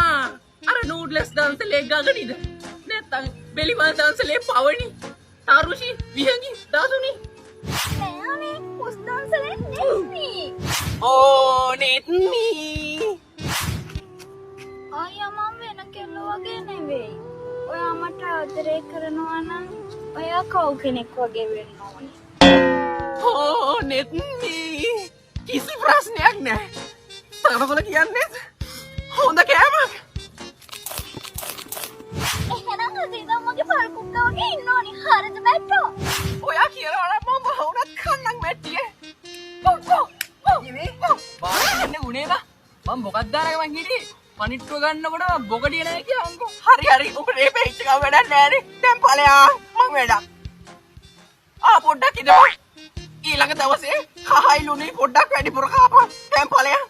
ආ, අර නූඩ්ලස් දන්සලේ ගගනිද? නැත්තම් බෙලිමල් දන්සලේ පවණි, තරුෂි, විහඟි, දසුනි? නෑ අනේ, උස් දන්සලේ නෙත්මි. ඕ නෙත්මි. අයියා, මං වෙන කෙල්ලෝ වගේ නෙවෙයි. ඔයා මට ආදරේ කරනවා නම් ඔයා කව් කෙනෙක් වගේ වෙන්න ඕනේ. ඕ නෙත්මි, කිසි ප්‍රශ්නයක් නෑ. තනකොළ කියන්නේ හොඳ කෑමක්. එහෙනම් අද ඉඳන් මගේ පරකුක්කා වගේ ඉන්න ඕනේ. හරිද මැට්ටෝ? ඔයා කියනවා නම් මම වුණත් කන්නම් මැට්ටියේ. බෝ බෝ බෝ බෝ. බාන්න උනේ බා. මං මොකක්ද දාලා මං හිටියේ. පනිට්ටුව ගන්නකොට මං බොකඩිය නෑ කියලා අංකෝ. හරි හරි, උඹ මේ පේජ් එක වැඩක් නෑනේ. දැන් ඵලයා, මං වැඩක්. ආ, පොඩ්ඩක් ඉඳපන්. ඊළඟ දවසේ කහයි ලුණුයි පොඩ්ඩක් වැඩිපුර කාපන්. දැන් ඵලයා.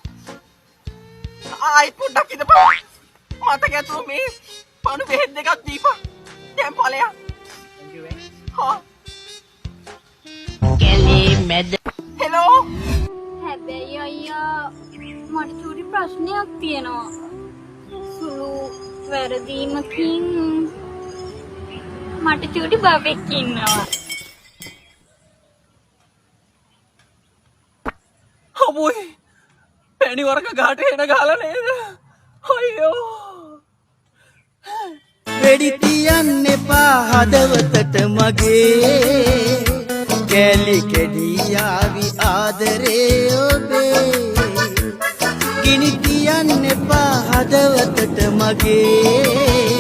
ආයිත් පොඩ්ඩක් ඉඳපන්. මතක ඇතුව මේ පණු බෙහෙත් දෙකක් දීපන්. දැන් ඵලයා. Thank you. හා. කැලේ මැද. හෙලෝ. හැබැයි අයියා, මට චූටි ප්‍රශ්නයක් තියෙනවා. සුළු වැරදීමකින් මට චූටි බබෙක් ඉන්නවා. හබෝයි, පැණි වරක ගහට එන ගහලා නේද? අයියෝ. වෙඩි තියන්න එපා හදවතට මගේ. කැලි කැඩී ආවි ආදරේ ඔබේ. ගිනි තියන්න එපා හදවතට මගේ.